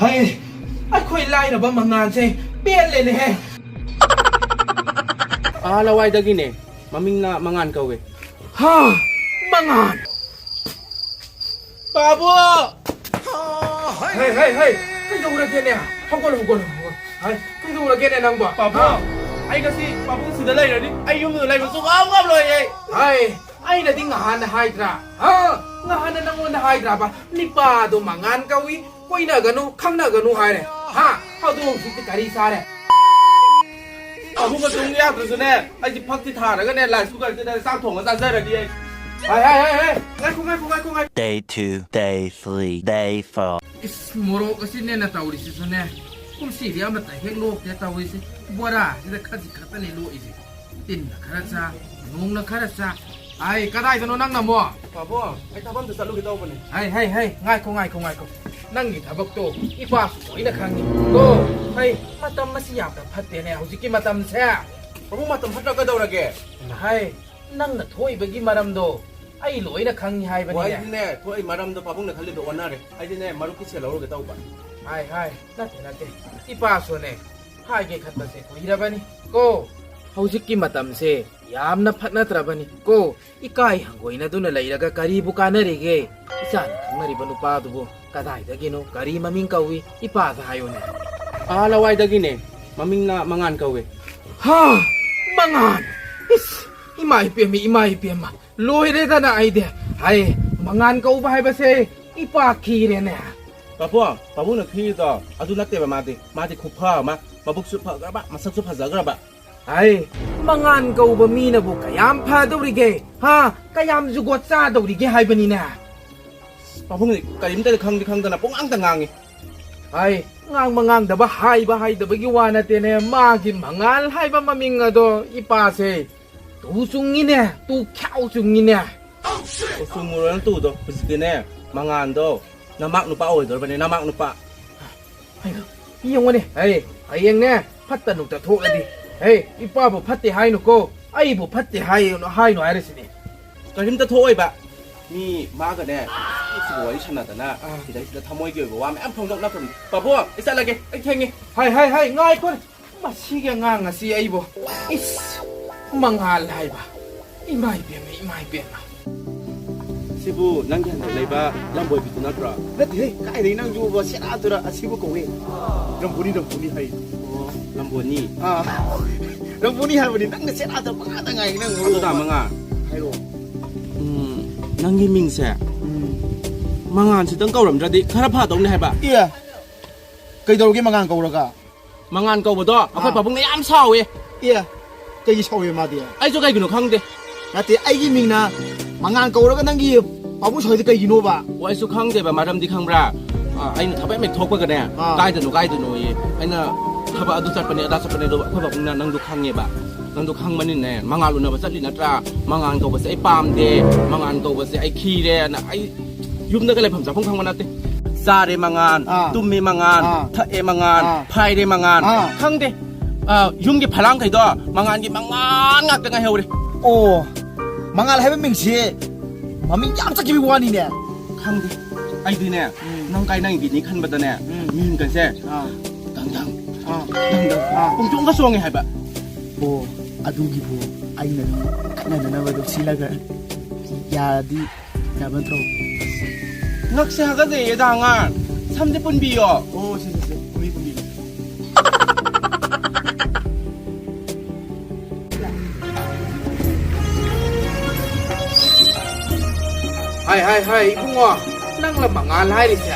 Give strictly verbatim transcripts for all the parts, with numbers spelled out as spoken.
ꯍꯩ, ꯑꯩꯈꯣꯏ ꯂꯥꯏꯔꯕ ꯃꯉꯥꯜꯁꯦ ꯄꯦꯜꯂꯦꯅꯦꯍꯦ꯫ ꯑꯥ ꯂꯋꯥꯏꯗꯒꯤꯅꯦ꯫ ꯃꯃꯤꯡꯅ ꯃꯉꯥꯟ ꯀꯧꯋꯦ꯫ ꯍꯥ? ꯃꯉꯥꯟ? ꯄꯥꯕꯨ! ꯍꯩ, ꯍꯩ, ꯍꯩ! ꯀꯩꯗꯧꯔꯒꯦꯅꯦ? ꯍꯧꯒꯠꯂꯣ, ꯍꯧꯒꯠꯂꯣ, ꯍꯧꯒꯠꯂꯣ꯫ ꯍꯩ, ꯀꯩꯗꯧꯔꯒꯦꯅꯦ ꯅꯪꯕꯣ? ꯄꯥꯕꯨ! ꯍꯥ? ꯑꯩ ꯉꯁꯤ ꯄꯥꯕꯨꯡ ꯁꯤꯗ ꯂꯩꯔꯅꯤ꯫ ꯑꯩ ꯌꯨꯝꯗ ꯂꯩꯕ ꯁꯨꯡꯉꯝ ꯉꯝꯂꯣꯏ ꯑꯩ꯫ ꯍꯩ, ꯑꯩꯅꯗꯤ ꯉꯍꯥꯟꯅ ꯍꯥꯏꯗ꯭ꯔꯥ? ꯍꯥ? ꯉꯍꯥꯟꯅ ꯅꯪꯉꯣꯟꯗ ꯍꯥꯏꯗ꯭ꯔꯥꯕ? ꯅꯤꯄꯥꯗꯣ ꯃꯉꯥꯟ ꯀꯧꯏ, ꯀꯣꯏꯅꯒꯅꯨ, ꯈꯪꯅꯒꯅꯨ ꯍꯥꯏꯔꯦ꯫ ꯍꯥ? ꯑꯗꯣ ꯍꯧꯖꯤꯛꯇꯤ ꯀꯔꯤ ꯆꯥꯔꯦ? ꯄꯥꯕꯨꯡꯒ ꯇꯨꯝ ꯌꯥꯗ꯭ꯔꯁꯨꯅꯦ, ꯑꯩꯗꯤ ꯐꯛꯇꯤ ꯊꯥꯔꯒꯅꯦ, ꯂꯥꯏꯁ ꯀꯨꯀꯔꯁꯤꯗ ꯆꯥꯛ ꯊꯣꯡꯉ ꯆꯥꯖꯔꯒꯦ ꯑꯩ꯫ ꯍꯥꯏ, ꯍꯥꯏ, ꯍꯥꯏ, ꯍꯥꯏ, ꯉꯥꯏꯈꯣ, ꯉꯥꯏꯈꯣ, ꯉꯥꯏꯈꯣ, ꯉꯥꯏꯈꯣ꯫ Day two, day three, day four. ꯏꯁ, ꯃꯣꯔꯣꯛ ꯑꯁꯤꯅꯦꯅ ꯇꯧꯔꯤꯁꯤꯁꯨꯅꯦ, ꯀꯨꯝꯁꯤꯗꯤ ꯑꯃꯠꯇ ꯍꯦꯛ ꯂꯣꯛꯇꯦ ꯇꯧꯔꯤꯁꯦ꯫ ꯕꯣꯔꯥꯁꯤꯗ ꯈꯖꯤꯛ ꯈꯛꯇꯅꯦ ꯂꯣꯛꯏꯁꯦ꯫ ꯇꯤꯟꯅ ꯈꯔ ꯆꯥ, ꯅꯣꯡꯅ ꯈꯔ ꯆꯥ꯫ ꯑꯩ ꯀꯗꯥꯏꯗꯅꯣ ꯅꯪꯅ ꯑꯃꯨꯛ? ꯄꯥꯕꯨꯡ, ꯑꯩ ꯊꯕꯛ ꯑꯝꯇ ꯆꯠꯂꯨꯒꯦ ꯇꯧꯕꯅꯦ꯫ ꯍꯩ, ꯍꯩ, ꯍꯩ, ꯉꯥꯏꯈꯣ, ꯉꯥꯏꯈꯣ, ꯉꯥꯏꯈꯣ꯫ ꯅꯪꯒꯤ ꯊꯕꯛꯇꯣ ꯏꯄꯥꯁꯨ ꯂꯣꯏꯅ ꯈꯪꯉꯤ꯫ ꯀꯣ, ꯍꯩ, ꯃꯇꯝ ꯑꯁꯤ ꯌꯥꯝꯅ ꯐꯠꯇꯦꯅꯦ ꯍꯧꯖꯤꯛꯀꯤ ꯃꯇꯝꯁꯦ꯫ ꯄꯥꯕꯨꯡ, ꯃꯇꯝ ꯐꯠꯇ꯭ꯔ ꯀꯩꯗꯧꯔꯒꯦ? ꯍꯩ, ꯅꯪꯅ ꯊꯣꯛꯏꯕꯒꯤ ꯃꯔꯝꯗꯣ ꯑꯩ ꯂꯣꯏꯅ ꯈꯪꯉꯤ ꯑꯣ, ꯍꯥꯏꯕꯅꯤꯅꯦ꯫ ꯑꯩꯗꯤꯅꯦ, ꯊꯣꯛꯏ ꯃꯔꯝꯗꯣ ꯄꯥꯕꯨꯡꯅ ꯈꯜꯂꯤꯗꯣ ꯑꯣꯟꯅꯔꯦ꯫ ꯑꯩꯗꯤꯅꯦ, ꯃꯔꯨꯞꯀꯤ ꯁꯦꯜ ꯂꯧꯔꯨꯒꯦ ꯇꯧꯕ꯫ ꯍꯥꯏ, ꯍꯥꯏ, ꯅꯠꯇꯦ, ꯅꯠꯇꯦ꯫ ꯏꯄꯥꯁꯨꯅꯦ, ꯍꯥꯏꯒꯦ ꯈꯟꯕꯁꯦ ꯀꯨꯏꯔꯕꯅꯤ꯫ ꯀꯣ, ꯍꯧꯖꯤꯛꯀꯤ ꯃꯇꯝꯁꯦ ꯌꯥꯝꯅ ꯐꯠꯅꯗ꯭ꯔꯕꯅꯤ꯫ ꯀꯣ, ꯏꯀꯥꯏ ꯍꯪꯒꯣꯏꯅꯗꯨꯅ ꯂꯩꯔꯒ ꯀꯔꯤꯕꯨ ꯀꯥꯟꯅꯔꯤꯒꯦ? ꯏꯆꯥꯅ ꯈꯪꯅꯔꯤꯕ ꯅꯨꯄꯥꯗꯨꯕꯨ ꯀꯗꯥꯏꯗꯒꯤꯅꯣ? ꯀꯔꯤ ꯃꯃꯤꯡ ꯀꯧꯏ? ꯏꯄꯥꯗ ꯍꯥꯏꯌꯨꯅꯦ꯫ ꯑꯥ ꯂꯋꯥꯏꯗꯒꯤꯅꯦ꯫ ꯃꯃꯤꯡꯅ ꯃꯉꯥꯟ ꯀꯧꯋꯦ꯫ ꯍꯥ? ꯃꯉꯥꯟ? ꯏꯁ! ꯏꯃꯥ ꯏꯄꯦꯝꯃ, ꯏꯃꯥ ꯏꯄꯦꯝꯃ! ꯂꯣꯏꯔꯦꯗꯅ ꯑꯩꯗꯤ꯫ ꯍꯥꯏ, ꯃꯉꯥꯟ ꯀꯧꯕ ꯍꯥꯏꯕꯁꯦ ꯏꯄꯥ ꯈꯤꯔꯦꯅꯦ꯫ ꯄꯥꯕꯨꯡ, ꯄꯥꯕꯨꯡꯅ ꯈꯤꯔꯤꯗꯣ ꯑꯗꯨ ꯅꯠꯇꯦꯕ ꯃꯥꯗꯤ꯫ ꯃꯥꯗꯤ ꯈꯨꯐ ꯑꯃ, ꯃꯕꯨꯛꯁꯨ ꯐꯈ꯭ꯔꯕ, ꯃꯁꯛꯁꯨ ꯐꯖꯈ꯭ꯔꯕ꯫ ꯍꯥꯏ, ꯃꯉꯥꯟ ꯀꯧꯕ ꯃꯤꯅꯕꯨ ꯀꯌꯥꯝ ꯐꯗꯧꯔꯤꯒꯦ? ꯍꯥ? ꯀꯌꯥꯝ ꯖꯨꯒꯣꯠ ꯆꯥꯗꯧꯔꯤꯒꯦ ꯍꯥꯏꯕꯅꯤꯅꯦ? ꯄꯥꯕꯨꯡꯗꯤ ꯀꯔꯤꯝꯇꯗꯤ ꯈꯪꯗꯤ ꯈꯪꯗꯅ ꯄꯨꯡꯉꯥꯡꯇ ꯉꯥꯡꯉꯤ꯫ ꯍꯥꯏ, ꯉꯥꯡꯕ ꯉꯥꯡꯗꯕ, ꯍꯥꯏꯕ ꯍꯥꯏꯗꯕꯒꯤ ꯋꯥ ꯅꯠꯇꯦꯅꯦ꯫ ꯃꯥꯒꯤ ꯃꯉꯥꯜ ꯍꯥꯏꯕ ꯃꯃꯤꯡ ꯑꯗꯣ ꯏꯄꯥꯁꯦ ꯇꯨ ꯆꯨꯡꯉꯤꯅꯦ, ꯇꯨ ꯈ꯭ꯌꯥꯎ ꯆꯨꯡꯉꯤꯅꯦ꯫ ꯇꯨ ꯆꯨꯡꯉꯨꯔꯣꯅ ꯇꯨꯗꯣ, ꯍꯧꯖꯤꯛꯇꯤꯅꯦ, ꯃꯉꯥꯟꯗꯣ ꯅꯃꯥꯛ ꯅꯨꯄꯥ ꯑꯣꯏꯗꯧꯔꯕꯅꯦ, ꯅꯃꯥꯛ ꯅꯨꯄꯥ꯫ ꯍꯩꯃꯥ, ꯌꯦꯡꯉꯨꯅꯦ, ꯍꯩ, ꯍꯌꯦꯡꯅꯦ, ꯐꯠꯇ ꯅꯨꯡꯇ ꯊꯣꯛꯂꯗꯤ, ꯍꯩ, ꯏꯄꯥꯕꯨ ꯐꯠꯇꯦ ꯍꯥꯏꯅꯨꯀꯣ, ꯑꯩꯕꯨ ꯐꯠꯇꯦ ꯍꯥꯏꯅꯨ, ꯍꯥꯏꯅꯨ ꯍꯥꯏꯔꯤꯁꯤꯅꯦ꯫ ꯀꯔꯤꯝꯇ ꯊꯣꯛꯑꯣꯏꯕ꯫ ꯃꯤ ꯃꯥꯒꯅꯦ ꯅꯨꯡꯁꯤꯕ ꯋꯥꯔꯤ ꯁꯥꯟꯅꯗꯅ ꯁꯤꯗꯩꯁꯤꯗ ꯊꯃꯣꯏꯒꯤ ꯑꯣꯏꯕ ꯋꯥ ꯃꯌꯥꯝ ꯐꯣꯡꯗꯣꯛꯅꯐꯝ꯫ ꯄꯥꯕꯨꯡ, ꯑꯩ ꯆꯠꯂꯒꯦ, ꯑꯩ ꯊꯦꯡꯉꯦ꯫ ꯍꯥꯏ, ꯍꯥꯏ, ꯍꯥꯏ, ꯉꯥꯏꯈꯣ꯫ ꯃꯁꯤꯒꯤ ꯑꯉꯥꯡ ꯑꯁꯤ ꯑꯩꯕꯨ, ꯏꯁ, ꯃꯉꯥꯜ ꯍꯥꯏꯕ꯫ ꯏꯃꯥ ꯏꯕꯦꯝꯃ, ꯏꯃꯥ ꯏꯕꯦꯝꯃ꯫ ꯁꯤꯕꯨ ꯅꯪꯒꯤ ꯍꯟꯗꯛ ꯂꯩꯕ ꯂꯝꯕꯣꯏꯕꯤꯗꯨ ꯅꯠꯇ꯭ꯔꯣ? ꯅꯠꯇꯦꯍꯦ, ꯀꯥꯏꯗꯩ ꯅꯪꯁꯨꯕ ꯁꯦꯔꯥ ꯇꯨꯔꯥ ꯑꯁꯤꯕꯨ ꯀꯧꯋꯦ꯫ ꯔꯝꯕꯣꯅꯤ, ꯔꯝꯕꯣꯅꯤ ꯍꯥꯏ꯫ ꯑꯣ, ꯂꯝꯕꯣꯅꯤ꯫ ꯑꯥ, ꯔꯝꯕꯣꯅꯤ ꯍꯥꯏꯕꯅꯤ, ꯅꯪꯅ ꯁꯦꯔꯥ ꯇꯨꯔꯥ ꯄꯉꯥꯡꯗ ꯉꯥꯡꯉꯤ ꯅꯪ꯫ ꯑꯗꯨ ꯇꯥ ꯃꯉꯥ꯫ ꯍꯥꯏꯔꯛꯑꯣ꯫ ꯎꯝ, ꯅꯪꯒꯤ ꯃꯤꯡꯁꯦ ꯎꯝ꯫ ꯃꯉꯥꯟꯁꯤꯗꯪ ꯀꯧꯔꯝꯗ꯭ꯔꯗꯤ ꯈꯔ ꯐꯗꯧꯅꯦ ꯍꯥꯏꯕ꯫ ꯑꯦ, ꯀꯩꯗꯧꯔꯒꯦ ꯃꯉꯥꯟ ꯀꯧꯔꯒ? ꯃꯉꯥꯟ ꯀꯧꯕꯗꯣ ꯑꯩꯈꯣꯏ ꯑꯥ꯫ ꯄꯥꯕꯨꯡꯅ ꯌꯥꯝ ꯁꯥꯎꯋꯦ꯫ ꯑꯦ, ꯀꯩꯒꯤ ꯁꯥꯎꯋꯦ ꯃꯥꯗꯤ? ꯑꯩꯁꯨ ꯀꯩꯒꯤꯅꯣ ꯈꯪꯗꯦ꯫ ꯅꯠꯇꯦ, ꯑꯩꯒꯤ ꯃꯤꯡꯅ ꯃꯉꯥꯟ ꯀꯧꯔꯒ ꯅꯪꯒꯤ ꯄꯥꯕꯨꯡ ꯁꯥꯎꯔꯤꯗꯤ ꯀꯩꯒꯤꯅꯣꯕ? ꯑꯣ, ꯑꯩꯁꯨ ꯈꯪꯗꯦꯕ, ꯃꯔꯝꯗꯤ ꯈꯪꯕ꯭ꯔꯥ? ꯑꯥ, ꯑꯩꯅ ꯊꯕꯛ ꯑꯃ ꯍꯦꯛ ꯊꯣꯛꯄꯒꯅꯦ, ꯑꯥ꯫ "ꯀꯥꯏꯗꯅꯣ, ꯀꯥꯏꯗꯅꯣꯌꯦ?" ꯑꯩꯅ, "ꯊꯕꯛ ꯑꯗꯨ ꯆꯠꯄꯅꯦ, ꯑꯗꯥ ꯆꯠꯄꯅꯦ", ꯑꯗꯣ ꯑꯩꯈꯣꯏ ꯄꯥꯕꯨꯡꯅ, "ꯅꯪꯗꯣ ꯈꯪꯉꯦꯕ, ꯅꯪꯗꯣ ꯈꯪꯕꯅꯤꯅꯦ, ꯃꯉꯥꯜ ꯎꯅꯕ ꯆꯠꯂꯤ ꯅꯠꯇ꯭ꯔꯥ? ꯃꯉꯥꯜ ꯀꯧꯕꯁꯦ ꯑꯩ ꯄꯥꯝꯗꯦ, ꯃꯉꯥꯜ ꯀꯧꯕꯁꯦ ꯑꯩ ꯈꯤꯔꯦꯅ", ꯑꯩ ꯌꯨꯝꯗꯒ ꯂꯩꯐꯝ ꯆꯥꯐꯝ ꯈꯪꯕ ꯅꯠꯇꯦ꯫ ꯆꯥꯔꯦ ꯃꯉꯥꯟ, ꯑꯥ꯫ ꯇꯨꯝꯃꯦ ꯃꯉꯥꯟ, ꯑꯥ꯫ ꯊꯛꯑꯦ ꯃꯉꯥꯟ, ꯑꯥ꯫ ꯈꯪꯗꯦ꯫ ꯑ, ꯌꯨꯝꯒꯤ ꯐꯂꯥꯡꯈꯩꯗꯣ ꯃꯉꯥꯜꯒꯤ ꯃꯉꯥꯜ ꯉꯥꯛꯇ ꯉꯥꯏꯍꯧꯔꯦ꯫ ꯑꯣ, ꯃꯉꯥꯜ ꯍꯥꯏꯕ ꯃꯤꯡꯁꯤ ꯃꯃꯤꯡ ꯌꯥꯝ ꯆꯠꯈꯤꯕꯒꯤ ꯋꯥꯅꯤꯅꯦ꯫ ꯈꯪꯗꯦ꯫ ꯑꯩꯗꯤꯅꯦ, ꯎꯝ꯫ ꯅꯪ ꯀꯥꯏꯅꯈꯤꯅꯤ ꯈꯟꯕꯗꯅꯦ, ꯎꯝ꯫ ꯃꯤꯍꯨꯟꯒꯁꯦ ꯑꯥ꯫ ꯗꯪ ꯗꯪ, ꯑꯥ꯫ ꯗꯪ ꯗꯪ, ꯑꯥ꯫ ꯄꯨꯡꯆꯣꯡꯗ ꯆꯣꯡꯉꯦ ꯍꯥꯏꯕ꯫ ꯑꯣ, ꯑꯗꯨꯒꯤꯕꯨ ꯑꯩꯅ ꯅꯪ ꯈꯠꯅꯗꯅꯕꯗꯣ ꯁꯤꯜꯂꯒ ꯌꯥꯔꯗꯤ ꯌꯥꯕ ꯅꯠꯇ꯭ꯔꯣ? ꯉꯛꯁꯦ ꯍꯥꯒꯠꯆꯩꯌꯦꯗ, ꯑꯉꯥꯡ꯫ ꯁꯝꯁꯦ ꯄꯨꯟꯕꯤꯌꯣ꯫ ꯑꯣ, ꯁꯦ, ꯁꯦ, ꯁꯦ꯫ ꯄꯨꯟꯕꯤ, ꯄꯨꯟꯕꯤ꯫ ꯍꯥꯏ, ꯍꯥꯏ, ꯍꯥꯏ, ꯏꯕꯨꯡꯉꯣ, ꯅꯪꯂ ꯃꯉꯥꯜ ꯍꯥꯏꯔꯤꯁꯦ?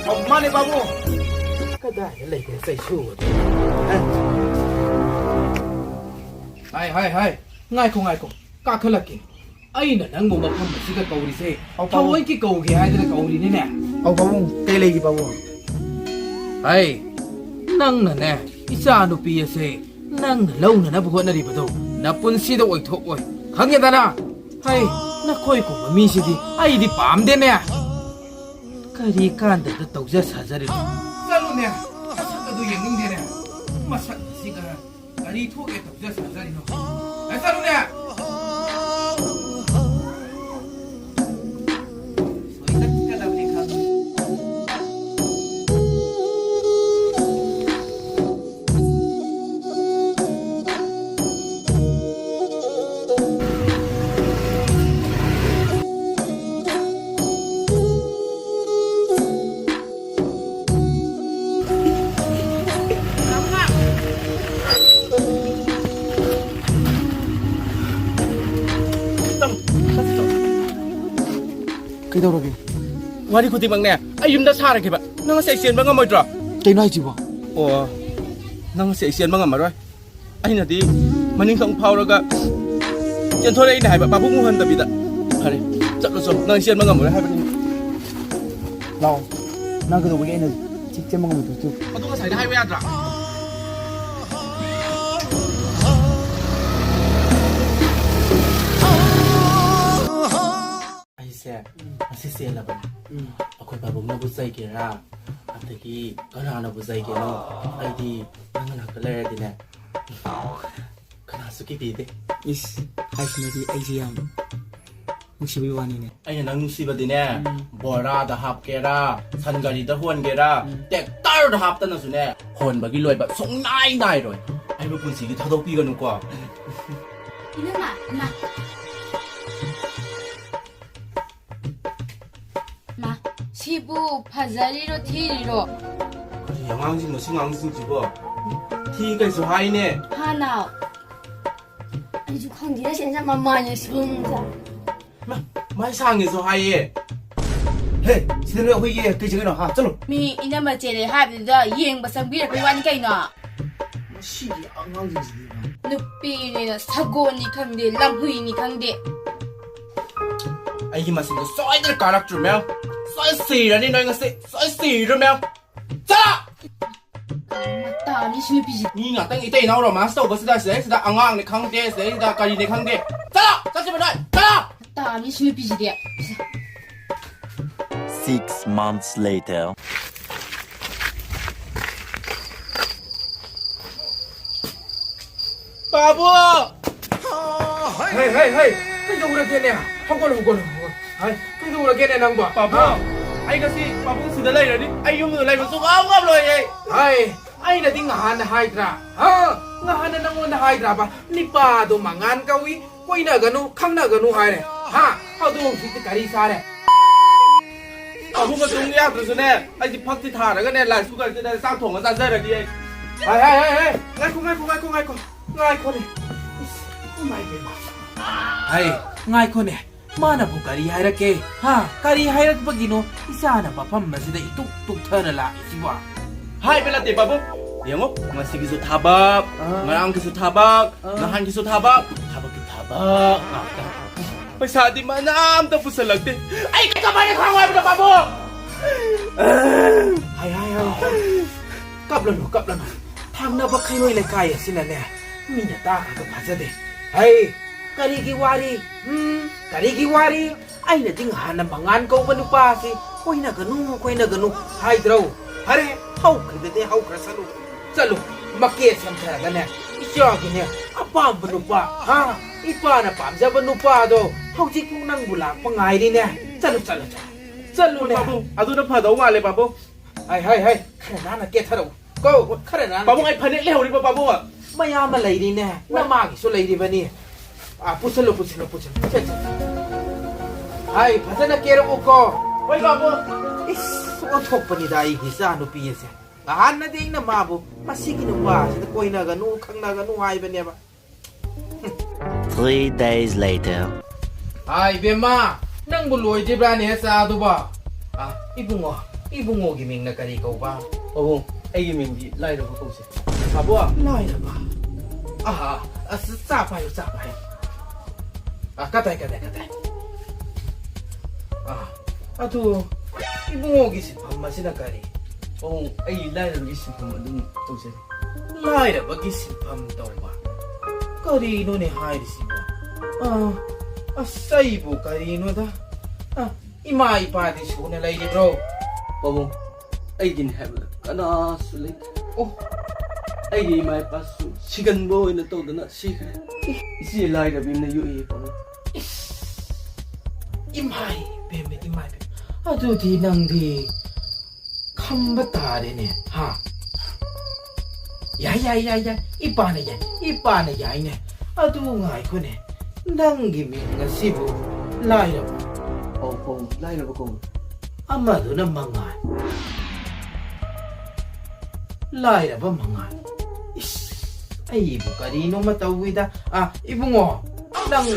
ꯑꯧ, ꯃꯥꯅꯦ, ꯄꯥꯕꯨꯡ꯫ ꯀꯗꯥꯏꯗ ꯂꯩꯒꯦ ꯆꯩꯁꯨ? ꯍꯥꯏ, ꯍꯥꯏ, ꯍꯥꯏ, ꯉꯥꯏꯈꯣ, ꯉꯥꯏꯈꯣ, ꯀꯥꯈꯠꯂꯛꯀꯦ꯫ ꯑꯩꯅ ꯅꯪꯕꯨ ꯃꯐꯝ ꯑꯁꯤꯗ ꯀꯧꯔꯤꯁꯦ ꯑꯧ, ꯄꯥꯕꯨꯡ꯫ ꯊꯑꯣꯏꯒꯤ ꯀꯧꯒꯦ ꯍꯥꯏꯗꯅ ꯀꯧꯔꯤꯅꯤꯅꯦ꯫ ꯑꯧ, ꯄꯥꯕꯨꯡ, ꯀꯩ ꯂꯩꯒꯦ, ꯄꯥꯕꯨꯡ? ꯍꯩ, ꯅꯪꯅꯅꯦ, ꯏꯆꯥ ꯅꯨꯄꯤ ꯑꯁꯦ ꯅꯪꯅ ꯂꯧꯅꯅꯕ ꯍꯣꯠꯅꯔꯤꯕꯗꯣ ꯅꯄꯨꯟꯁꯤꯗ ꯑꯣꯏꯊꯣꯛꯑꯣꯏ, ꯈꯪꯉꯦꯗꯅ? ꯍꯩ, ꯅꯈꯣꯏꯒꯨꯝꯕ ꯃꯤꯁꯤꯗꯤ ꯑꯩꯗꯤ ꯄꯥꯝꯗꯦꯅꯦ꯫ ꯀꯔꯤ ꯀꯥꯟꯗꯕꯗ ꯇꯧꯖ ꯁꯥꯖꯔꯤꯅꯣ? ꯆꯠꯂꯨꯅꯦ, ꯃꯁꯛ ꯑꯗꯨ ꯌꯦꯡꯅꯤꯡꯗꯦꯅꯦ꯫ ꯃꯁꯛ ꯑꯁꯤꯒ ꯀꯔꯤ ꯊꯣꯛꯑꯦ ꯇꯧꯖ ꯁꯥꯖꯔꯤꯅꯣ? ꯑꯦ, ꯆꯠꯂꯨꯅꯦ! ꯀꯩꯗꯧꯔꯒꯦ? ꯋꯥꯔꯤ ꯈꯨꯗꯤꯡꯃꯛꯅꯦ, ꯑꯩ ꯌꯨꯝꯗ ꯁꯥꯔꯒꯦꯕ꯫ ꯅꯪ ꯉꯁꯤ ꯑꯩ ꯆꯦꯟꯕ ꯉꯝꯃꯣꯏꯗ꯭ꯔꯣ? ꯀꯩꯅꯣ ꯍꯥꯏꯁꯤꯕꯣ? ꯑꯣ, ꯅꯪ ꯉꯁꯤ ꯑꯩ ꯆꯦꯟꯕ ꯉꯝꯃꯔꯣꯏ꯫ ꯑꯩꯅꯗꯤ ꯃꯅꯤꯡ ꯊꯣꯡ ꯐꯥꯎꯔꯒ ꯆꯦꯟꯊꯣꯔꯛꯏꯅꯦ ꯍꯥꯏꯕ, ꯄꯥꯕꯨꯡ ꯎꯍꯟꯗꯕꯤꯗ꯫ ꯐꯔꯦ, ꯆꯠꯂꯣ, ꯆꯠꯂꯣ, ꯅꯪ ꯆꯦꯟꯕ ꯉꯝꯃꯔꯣꯏ ꯍꯥꯏꯕꯅꯤ꯫ ꯂꯥꯛꯑꯣ, ꯅꯪ ꯀꯩꯗꯧꯕꯒꯤ ꯑꯩꯅ ꯆꯦ-, ꯆꯦꯟꯕ ꯉꯝꯃꯣꯏꯗꯣꯏꯁꯦ? ꯑꯗꯨ ꯉꯁꯥꯏꯗ ꯍꯥꯏꯕ ꯌꯥꯗ꯭ꯔꯥ? ꯑꯩꯁꯦ ꯉꯁꯤ ꯆꯦꯜꯂꯕꯅꯤ꯫ ꯎꯝ꯫ ꯑꯩꯈꯣꯏ ꯄꯥꯕꯨꯡꯅꯕꯨ ꯆꯩꯒꯦꯔꯥ, ꯑꯗꯒꯤ ꯀꯅꯥꯅꯕꯨ ꯆꯩꯒꯦꯔꯥ, ꯑꯩꯗꯤ ꯅꯪ ꯅꯥꯛꯇ ꯂꯩꯔꯗꯤꯅꯦ, ꯀꯅꯥꯁꯨ ꯀꯤꯕꯤꯗꯦ꯫ ꯏꯁ, ꯍꯥꯏꯁꯤꯅꯗꯤ ꯑꯩꯁꯦ ꯌꯥꯝ ꯅꯨꯡꯁꯤꯕꯒꯤ ꯋꯥꯅꯤꯅꯦ꯫ ꯑꯩꯅ ꯅꯪ ꯅꯨꯡꯁꯤꯕꯗꯤꯅꯦ, ꯎꯝ꯫ ꯕꯣꯔꯥꯗ ꯍꯥꯞꯀꯦꯔꯥ, ꯁꯟ ꯒꯥꯔꯤꯗ ꯍꯣꯟꯒꯦꯔꯥ, ꯎꯝ꯫ ꯇꯦꯛꯇꯔꯗ ꯍꯥꯞꯇꯅꯁꯨꯅꯦ, ꯍꯣꯟꯕꯒꯤ ꯂꯣꯏꯕ ꯁꯨꯡꯅꯥꯏ ꯅꯥꯏꯔꯣꯏ꯫ ꯑꯩꯕꯨ ꯄꯨꯟꯁꯤꯒꯤ ꯊꯥꯗꯣꯛꯄꯤꯒꯅꯨꯀꯣ꯫ ꯏꯅꯝꯃ, ꯏꯃꯥ꯫ ꯃꯥ, ꯁꯤꯕꯨ ꯐꯖꯔꯤꯔꯣ ꯊꯤꯔꯤꯔꯣ? ꯀꯔꯤ ꯑꯉꯥꯡꯁꯤꯡꯅꯣ ꯁꯤ ꯑꯉꯥꯡꯁꯤꯡꯁꯤꯕꯣ? ꯊꯤ ꯀꯩꯁꯨ ꯍꯥꯏꯅꯦ꯫ ꯍꯥ, ꯅꯥꯎ꯫ ꯑꯩꯁꯨ ꯈꯪꯗꯦꯗ, ꯁꯦꯟꯖꯥ ꯃꯃꯥꯏꯅ ꯁꯨꯝ ꯆꯥ-, ꯃꯥ, ꯃꯥꯏ ꯁꯥꯡꯉꯦꯁꯨ ꯍꯥꯏꯌꯦ꯫ ꯍꯦ, ꯁꯤꯗ ꯅꯣꯏ ꯑꯩꯈꯣꯏꯒꯤ ꯀꯩ ꯆꯪꯉꯤꯅꯣ? ꯍꯥ, ꯆꯠꯂꯣ꯫ ꯃꯤ ꯏꯅꯝꯃ ꯆꯦꯜꯂꯦ ꯍꯥꯏꯕꯗꯨꯗ ꯌꯦꯡꯕ ꯆꯪꯕꯤꯔꯛꯄꯩ ꯋꯥꯅꯤ ꯀꯩꯅꯣ꯫ ꯃꯁꯤꯒꯤ ꯑꯉꯥꯡꯁꯤꯡꯁꯤꯗꯤ꯫ ꯅꯨꯄꯤꯅꯤꯅ ꯁꯒꯣꯜꯅꯤ ꯈꯪꯗꯦ, ꯂꯝꯍꯨꯏꯅꯤ ꯈꯪꯗꯦ꯫ ꯑꯩꯒꯤ ꯃꯁꯤꯡꯗꯣ ꯁꯣꯏꯗꯅ ꯀꯥꯔꯛꯇ꯭ꯔꯨ, ꯃꯦꯝ꯫ ꯁꯣꯏ ꯁꯤꯔꯅꯤ ꯅꯣꯏ ꯉꯁꯤ꯫ ꯁꯣꯏ ꯁꯤꯔꯨ, ꯃꯦꯝ꯫ ꯆꯠꯂꯣ! ꯃꯇꯥꯅꯤ ꯁꯤ ꯅꯨꯄꯤꯁꯤ꯫ ꯃꯤ ꯉꯥꯛꯇꯪ ꯏꯇꯩ ꯏꯅꯥꯎ romance ꯇꯧꯕꯁꯤꯗ, ꯁꯤꯗꯩꯁꯤꯗ ꯑꯉꯥꯡꯅꯤ ꯈꯪꯗꯦ, ꯁꯤꯗꯩꯁꯤꯗ ꯀꯔꯤꯅꯤ ꯈꯪꯗꯦ꯫ ꯆꯠꯂꯣ! ꯆꯠꯁꯤꯕ ꯅꯣꯏ! ꯆꯠꯂꯣ! ꯇꯥꯅꯤ ꯁꯤ ꯅꯨꯄꯤꯁꯤꯗꯤ꯫ Six months later. ꯄꯥꯕꯨ! ꯍꯩ, ꯍꯩ, ꯍꯩ! ꯀꯩꯗꯧꯔꯒꯦꯅꯦ? ꯍꯧꯒꯠꯂꯣ, ꯍꯧꯒꯠꯂꯣ, ꯍꯧꯒꯠꯂꯣ꯫ ꯍꯩ, ꯀꯩꯗꯧꯔꯒꯦꯅꯦ ꯅꯪꯕꯣ? ꯄꯥꯕꯨ, ꯍꯥ? ꯑꯩ ꯉꯁꯤ ꯄꯥꯕꯨꯡ ꯁꯤꯗ ꯂꯩꯔꯅꯤ꯫ ꯑꯩ ꯌꯨꯝꯗ ꯂꯩꯕ ꯁꯨꯡꯉꯝ ꯉꯝꯂꯣꯏꯌꯦ꯫ ꯍꯩ, ꯑꯩꯅꯗꯤ ꯉꯍꯥꯟꯅ ꯍꯥꯏꯗ꯭ꯔꯥ? ꯍꯥ? ꯉꯍꯥꯟꯅ ꯅꯪꯉꯣꯟꯗ ꯍꯥꯏꯗ꯭ꯔꯥꯕ? ꯅꯤꯄꯥꯗꯣ ꯃꯉꯥꯟ ꯀꯧꯏ, ꯀꯣꯏꯅꯒꯅꯨ, ꯈꯪꯅꯒꯅꯨ ꯍꯥꯏꯔꯦ꯫ ꯍꯥ? ꯑꯗꯣ ꯍꯧꯖꯤꯛꯇꯤ ꯀꯔꯤ ꯆꯥꯔꯦ? ꯄꯥꯕꯨꯡꯒ ꯇꯨꯝ ꯌꯥꯗ꯭ꯔꯁꯨꯅꯦ, ꯑꯩꯗꯤ ꯐꯛꯇꯤ ꯊꯥꯔꯒꯅꯦ, rice cookerꯁꯤꯗ ꯆꯥꯛ ꯊꯣꯡꯉ ꯆꯥꯖꯔꯒꯦ ꯑꯩ꯫ ꯍꯥꯏ, ꯍꯥꯏ, ꯍꯥꯏ, ꯍꯥꯏ! ꯉꯥꯏꯈꯣ, ꯉꯥꯏꯈꯣ, ꯉꯥꯏꯈꯣ, ꯉꯥꯏꯈꯣ! ꯉꯥꯏꯈꯣꯅꯦ! ꯏꯁ, ꯏꯃꯥꯏ ꯄꯦꯝꯃ! ꯍꯥꯏ, ꯉꯥꯏꯈꯣꯅꯦ! ꯃꯥꯅꯕꯨ ꯀꯔꯤ ꯍꯥꯏꯔꯛꯀꯦ? ꯍꯥ? ꯀꯔꯤ ꯍꯥꯏꯔꯛꯄꯒꯤꯅꯣ ꯏꯆꯥꯅ ꯃꯐꯝ ꯑꯁꯤꯗ ꯏꯇꯨꯛ ꯇꯨꯛꯊꯅ ꯂꯥꯛꯏꯁꯤꯕꯣ? ꯍꯥꯏꯕ ꯅꯠꯇꯦ ꯄꯥꯕꯨꯡ꯫ ꯌꯦꯡꯉꯣ, ꯉꯁꯤꯒꯤꯁꯨ ꯊꯕꯛ, ꯑꯥ꯫ ꯉꯔꯥꯡꯒꯤꯁꯨ ꯊꯕꯛ, ꯑꯥ꯫ ꯅꯍꯥꯟꯒꯤꯁꯨ ꯊꯕꯛ, ꯊꯕꯛꯀꯤ ꯊꯕꯛ ꯉꯥꯛꯇ꯫ ꯄꯩꯁꯥꯗꯤ ꯃꯅꯥ ꯑꯝꯇ ꯄꯨꯁꯜꯂꯛꯇꯦ꯫ ꯑꯩ ꯀꯃꯥꯏꯅ ꯈꯥꯡꯉꯣ ꯍꯥꯏꯕꯅꯣ ꯄꯥꯕꯨꯡ? ꯍꯥꯏ, ꯍꯥꯏ, ꯍꯥꯏ꯫ ꯀꯞꯂꯅꯨ, ꯀꯞꯂꯅꯨ꯫ ꯊꯪꯅꯕ ꯈꯩꯔꯣꯏ ꯂꯩꯀꯥꯏ ꯑꯁꯤꯅꯅꯦ, ꯃꯤꯅ ꯇꯥꯈ꯭ꯔꯒ ꯐꯖꯗꯦ꯫ ꯍꯩ, ꯀꯔꯤꯒꯤ ꯋꯥꯔꯤ? ꯎꯝ, ꯀꯔꯤꯒꯤ ꯋꯥꯔꯤ? ꯑꯩꯅꯗꯤ ꯉꯍꯥꯟꯅ ꯃꯉꯥꯟ ꯀꯧꯕ ꯅꯨꯄꯥ ꯑꯁꯤ ꯀꯣꯏꯅꯒꯅꯨ, ꯀꯣꯏꯅꯒꯅꯨ ꯍꯥꯏꯗ꯭ꯔꯣ? ꯐꯔꯦ, ꯍꯧꯈ꯭ꯔꯤꯕꯗꯤ ꯍꯧꯈ꯭ꯔꯁꯅꯨ꯫ ꯆꯠꯂꯨ, ꯃꯀꯦ ꯁꯦꯝꯊꯔꯒꯅꯦ, ꯏꯆꯥꯒꯤꯅꯦ, ꯑꯄꯥꯝꯕ ꯅꯨꯄꯥ, ꯍꯥ? ꯏꯄꯥꯅ ꯄꯥꯝꯖꯕ ꯅꯨꯄꯥꯗꯣ ꯍꯧꯖꯤꯛꯄꯨ ꯅꯪꯕꯨ ꯂꯥꯛꯄ ꯉꯥꯏꯔꯤꯅꯦ꯫ ꯆꯠꯂꯨ, ꯆꯠꯂꯨ, ꯆꯠꯂꯨ꯫ ꯆꯠꯂꯨꯅꯦ꯫ ꯄꯥꯕꯨꯡ, ꯑꯗꯨꯅ ꯐꯗꯧ ꯃꯥꯜꯂꯦ ꯄꯥꯕꯨꯡ꯫ ꯍꯥꯏ, ꯍꯥꯏ, ꯍꯥꯏ, ꯈꯔ ꯅꯥꯟꯅ ꯀꯦꯊꯔꯛꯎ꯫ ꯀꯣ, ꯈꯔ ꯅꯥꯟꯅ ꯄꯥꯕꯨꯡ, ꯀꯦꯊꯔꯛꯎ꯫ ꯑꯩ ꯐꯅꯦꯛ ꯂꯩꯍꯧꯔꯤꯕ ꯄꯥꯕꯨꯡ꯫ ꯃꯌꯥꯝ ꯑꯃ ꯂꯩꯔꯤꯅꯦ, ꯅꯃꯥꯒꯤꯁꯨ ꯂꯩꯔꯤꯕꯅꯤ꯫ ꯑꯥ, ꯄꯨꯁꯜꯂꯨ, ꯄꯨꯁꯜꯂꯨ, ꯄꯨꯁꯜꯂꯨ꯫ ꯁꯦ, ꯁꯦ, ꯁꯦ꯫ ꯍꯥꯏ, ꯐꯖꯅ ꯀꯦꯔꯛꯎꯀꯣ꯫ ꯍꯣꯏ, ꯄꯥꯕꯨꯡ꯫ ꯏꯁ, ꯑꯣꯟꯊꯣꯛꯄꯅꯤꯗ ꯑꯩꯒꯤ ꯏꯆꯥ ꯅꯨꯄꯤ ꯑꯁꯦ꯫ ꯅꯍꯥꯟꯅꯗꯤ ꯑꯩꯅ ꯃꯥꯕꯨ ꯃꯁꯤꯒꯤ ꯅꯨꯄꯥꯁꯤꯗ ꯀꯣꯏꯅꯒꯅꯨ, ꯈꯪꯅꯒꯅꯨ ꯍꯥꯏꯕꯅꯦꯕ꯫ Three days later. ꯑꯥ, ꯏꯕꯦꯝꯃ, ꯅꯪꯕꯨ ꯂꯣꯏꯗ꯭ꯔꯤꯕ꯭ꯔꯥꯅꯦ ꯆꯥꯗꯨꯕꯣ? ꯑꯥ, ꯏꯕꯨꯡꯉꯣ, ꯏꯕꯨꯡꯉꯣꯒꯤ ꯃꯤꯡꯅ ꯀꯔꯤ ꯀꯧꯕ? ꯄꯥꯕꯨꯡ, ꯑꯩꯒꯤ ꯃꯤꯡꯗꯤ ꯂꯥꯏꯔꯕ ꯀꯧꯁꯦ꯫ ꯁꯥꯕꯣ? ꯂꯥꯏꯔꯕ? ꯑꯥ, ꯑꯁ, ꯆꯥ ꯄꯥꯏꯌꯨ, ꯆꯥ ꯄꯥꯏꯌꯨ꯫ ꯑꯥ, ꯀꯗꯥꯏ, ꯀꯗꯥꯏ, ꯀꯗꯥꯏ? ꯑꯥ, ꯑꯗꯨ ꯏꯕꯨꯡꯉꯣꯒꯤ ꯁꯤꯟꯐꯝ ꯑꯁꯤꯅ ꯀꯔꯤ? ꯄꯥꯕꯨꯡ, ꯑꯩ ꯂꯥꯏꯔꯕꯒꯤ ꯁꯤꯟꯐꯝ ꯑꯗꯨꯝ ꯇꯧꯖꯔꯤ꯫ ꯂꯥꯏꯔꯕꯒꯤ ꯁꯤꯟꯐꯝ ꯇꯧꯕ? ꯀꯔꯤꯅꯣꯅꯦ ꯍꯥꯏꯔꯤꯁꯤꯕꯣ? ꯑꯥ, ꯑꯁ, ꯑꯩꯕꯨ ꯀꯔꯤꯅꯣꯗ? ꯑꯥ, ꯏꯃꯥ ꯏꯄꯥꯗꯤ ꯁꯨꯅ ꯂꯩꯔꯤꯕ꯭ꯔꯣ? ꯄꯥꯕꯨꯡ, ꯑꯩꯒꯤꯅꯤ ꯍꯥꯏꯕꯗ ꯀꯅꯥꯁꯨ ꯂꯩꯇꯦ꯫ ꯑꯣ꯫ ꯑꯩꯒꯤ ꯏꯃꯥ ꯏꯄꯥꯁꯨ ꯁꯤꯒꯟꯕ ꯑꯣꯏꯅ ꯇꯧꯗꯅ ꯁꯤꯈ꯭ꯔꯦ꯫ ꯏꯆꯦ ꯂꯥꯏꯔꯕꯤ ꯑꯃꯅ ꯌꯣꯛꯏ ꯄꯥꯕꯨꯡ꯫ ꯏꯁ! ꯏꯃꯥꯏ ꯄꯦꯝꯃ, ꯏꯃꯥꯏ ꯄꯦꯝꯃ꯫ ꯑꯗꯨꯗꯤ ꯅꯪꯗꯤ ꯈꯝꯕ ꯇꯥꯔꯦꯅꯦ, ꯍꯥ? ꯌꯥꯏ, ꯌꯥꯏ, ꯌꯥꯏ, ꯌꯥꯏ꯫ ꯏꯄꯥꯅ ꯌꯥꯏ, ꯏꯄꯥꯅ ꯌꯥꯏꯅꯦ꯫ ꯑꯗꯨ ꯉꯥꯏꯈꯣꯅꯦ꯫ ꯅꯪꯒꯤ ꯃꯤꯡ ꯑꯁꯤꯕꯨ ꯂꯥꯏꯔꯕ? ꯑꯧ, ꯄꯥꯕꯨꯡ, ꯂꯥꯏꯔꯕ ꯀꯧꯏ꯫ ꯑꯃꯗꯨꯅ ꯃꯉꯥꯜ꯫ ꯂꯥꯏꯔꯕ ꯃꯉꯥꯜ꯫ ꯏꯁ, ꯑꯩꯕꯨ ꯀꯔꯤꯅꯣꯃ ꯇꯧꯏꯗ꯫ ꯑꯥ, ꯏꯕꯨꯡꯉꯣ, ꯅꯪ,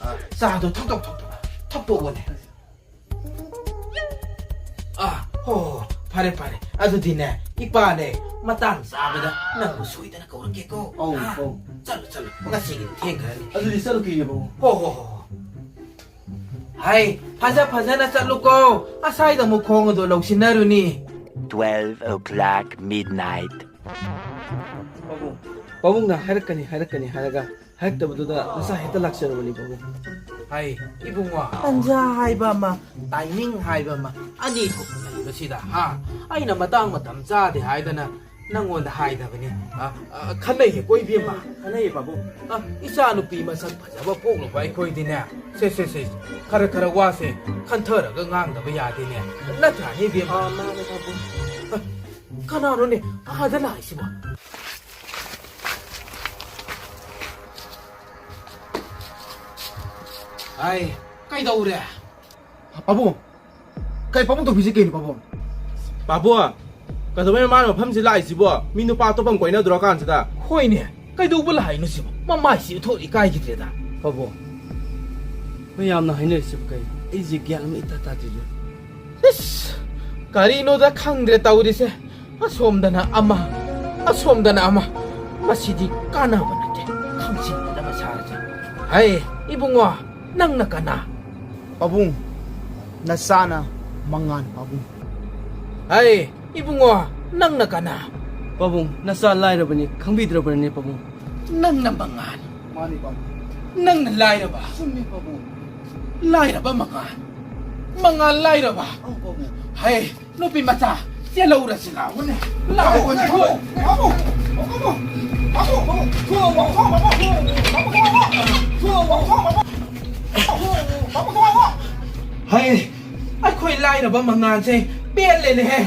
ꯑꯥ, ꯆꯥꯗꯣ ꯊꯛꯇꯣꯛ, ꯊꯛꯇꯣꯛ꯫ ꯊꯛꯇꯣꯛꯑꯣꯅꯦ꯫ ꯑꯥ, ꯍꯣ, ꯍꯣ, ꯍꯣ, ꯐꯔꯦ, ꯐꯔꯦ꯫ ꯑꯗꯨꯗꯤꯅꯦ, ꯏꯄꯥꯅꯦ, ꯃꯇꯥꯡ ꯆꯥꯕꯗ ꯅꯪꯕꯨ ꯁꯣꯏꯗꯅ ꯀꯧꯔꯛꯀꯦꯀꯣ꯫ ꯑꯧ, ꯍꯥ? ꯑꯧ꯫ ꯆꯠꯂꯨ, ꯆꯠꯂꯨ꯫ ꯉꯁꯤꯒꯤꯗꯤ ꯊꯦꯡꯈ꯭ꯔꯅꯤ꯫ ꯑꯗꯨꯗꯤ ꯆꯠꯂꯨꯈꯤꯒꯦ, ꯄꯥꯕꯨꯡ꯫ ꯍꯣ, ꯍꯣ, ꯍꯣ, ꯍꯣ꯫ ꯍꯥꯏ, ꯐꯖ ꯐꯖꯅ ꯆꯠꯂꯨꯀꯣ꯫ ꯑꯁꯥꯏꯗ ꯑꯃꯨꯛ ꯈꯣꯡ ꯑꯗꯣ ꯂꯧꯁꯤꯟꯅꯔꯨꯅꯤ꯫ Twelve o'clock midnight. ꯄꯥꯕꯨꯡ, ꯄꯥꯕꯨꯡꯅ ꯍꯥꯏꯔꯛꯀꯅꯤ, ꯍꯥꯏꯔꯛꯀꯅꯤ ꯍꯥꯏꯔꯒ ꯍꯥꯏꯔꯛꯇꯕꯗꯨꯗ ꯅꯆꯥ ꯍꯦꯛꯇ ꯂꯥꯛꯆꯔꯨꯕꯅꯤ, ꯄꯥꯕꯨꯡ꯫ ꯍꯥꯏ, ꯏꯕꯨꯡꯉꯣ꯫ ꯇꯟꯖꯥ ꯍꯥꯏꯕ ꯑꯃ, timing ꯍꯥꯏꯕ ꯑꯃ, ꯑꯅꯤ ꯊꯣꯛꯅ ꯂꯩꯕꯁꯤꯗ, ꯍꯥ? ꯑꯩꯅ ꯃꯇꯥꯡ ꯃꯇꯝ ꯆꯥꯗꯦ ꯍꯥꯏꯗꯅ ꯅꯪꯉꯣꯟꯗ ꯍꯥꯏꯗꯕꯅꯤ꯫ ꯑ, ꯑ, ꯈꯟꯅꯩꯍꯦꯀꯣ, ꯏꯕꯦꯝꯃ꯫ ꯈꯟꯅꯩꯌꯦ, ꯄꯥꯕꯨꯡ꯫ ꯑ, ꯏꯆꯥ ꯅꯨꯄꯤ ꯃꯁꯛ ꯐꯖꯕ ꯄꯣꯛꯂꯨꯕ ꯑꯩꯈꯣꯏꯗꯤꯅꯦ꯫ ꯁꯦ, ꯁꯦ, ꯁꯦ, ꯈꯔ, ꯈꯔ ꯋꯥꯁꯦ ꯈꯟꯊꯔꯒ ꯉꯥꯡꯗꯕ ꯌꯥꯗꯦꯅꯦ꯫ ꯅꯠꯇ꯭ꯔꯥꯅꯦ, ꯏꯕꯦꯝꯃ? ꯑ, ꯃꯥꯅꯦ, ꯄꯥꯕꯨꯡ꯫ ꯑ, ꯀꯅꯥꯅꯣꯅꯦ ꯑꯥꯗ ꯂꯥꯛꯏꯁꯤꯕꯣ? ꯑꯩ, ꯀꯩꯗꯧꯔꯦ? ꯄꯥꯕꯨꯡ, ꯀꯩ ꯄꯥꯕꯨꯡ ꯇꯧꯕꯤꯁꯤ ꯀꯩꯅꯣ, ꯄꯥꯕꯨꯡ? ꯄꯥꯕꯨꯡ, ꯀꯩꯗꯧꯕꯩ ꯃꯥꯅ ꯃꯐꯝꯁꯤ ꯂꯥꯛꯏꯁꯤꯕꯣ? ꯃꯤ ꯅꯨꯄꯥ ꯑꯇꯣꯞꯄ ꯑꯃ ꯀꯣꯏꯅꯗ꯭ꯔꯣ ꯀꯥꯟꯁꯤꯗ? ꯍꯣꯏꯅꯦ, ꯀꯩꯗꯧꯕ ꯂꯥꯛꯏꯅꯣ ꯁꯤꯕꯣ? ꯃꯃꯥꯏꯁꯤ ꯎꯊꯣꯛ ꯏꯀꯥꯏꯈꯤꯗ꯭ꯔꯦꯗ꯫ ꯄꯥꯕꯨꯡ, ꯃꯌꯥꯝꯅ ꯍꯥꯏꯅꯔꯤꯁꯤꯕꯨ ꯀꯩꯅꯣ? ꯑꯩꯁꯦ ꯒ꯭ꯌꯥꯟ ꯑꯃ ꯏꯇꯥ ꯇꯥꯗꯦꯗ꯫ ꯏꯁ! ꯀꯔꯤꯅꯣꯗ ꯈꯪꯗ꯭ꯔꯦ ꯇꯧꯔꯤꯁꯦ꯫ ꯑꯁꯣꯝꯗꯅ ꯑꯃ, ꯑꯁꯣꯝꯗꯅ ꯑꯃ꯫ ꯃꯁꯤꯗꯤ ꯀꯥꯟꯅꯕ ꯅꯠꯇꯦ꯫ ꯈꯪꯖꯤꯟꯒꯗꯕ ꯁꯥꯔꯁꯦ꯫ ꯍꯩ, ꯏꯕꯨꯡꯉꯣ, ꯅꯪꯅ ꯀꯅꯥ? ꯄꯥꯕꯨꯡ, ꯅꯆꯥꯅ ꯃꯉꯥꯟ ꯄꯥꯕꯨꯡ꯫ ꯍꯩ, ꯏꯕꯨꯡꯉꯣ, ꯅꯪꯅ ꯀꯅꯥ? ꯄꯥꯕꯨꯡ, ꯅꯆꯥ ꯂꯥꯏꯔꯕꯅꯤ, ꯈꯪꯕꯤꯗ꯭ꯔꯕꯅꯤ ꯄꯥꯕꯨꯡ꯫ ꯅꯪꯅ ꯃꯉꯥꯜ꯫ ꯃꯥꯅꯤ, ꯄꯥꯕꯨꯡ꯫ ꯅꯪꯅ ꯂꯥꯏꯔꯕ꯫ ꯆꯨꯝꯃꯤ, ꯄꯥꯕꯨꯡ꯫ ꯂꯥꯏꯔꯕ ꯃꯉꯥꯜ꯫ ꯃꯉꯥꯜ ꯂꯥꯏꯔꯕ꯫ ꯑꯧ, ꯄꯥꯕꯨꯡ꯫ ꯍꯩ, ꯅꯨꯄꯤ ꯃꯆꯥ, ꯆꯦꯜꯍꯧꯔꯁꯤ ꯂꯥꯛꯑꯣꯅꯦ꯫ ꯂꯥꯛꯑꯣꯅꯦ꯫ ꯄꯥꯕꯨꯡ, ꯄꯥꯕꯨꯡ, ꯄꯥꯕꯨꯡ, ꯄꯥꯕꯨꯡ, ꯊꯣꯛꯑꯣ, ꯄꯥꯕꯨꯡ, ꯊꯣꯛꯑꯣ, ꯄꯥꯕꯨꯡ, ꯊꯣꯛꯑꯣ, ꯄꯥꯕꯨꯡ, ꯊꯣꯛꯑꯣ, ꯄꯥꯕꯨꯡ, ꯊꯣꯛꯑꯣ, ꯄꯥꯕꯨꯡ, ꯊꯣꯛꯑꯣ꯫ ꯍꯩ, ꯑꯩꯈꯣꯏ ꯂꯥꯏꯔꯕ ꯃꯉꯥꯜꯁꯦ ꯄꯦꯜꯂꯦꯅꯦꯍꯦ꯫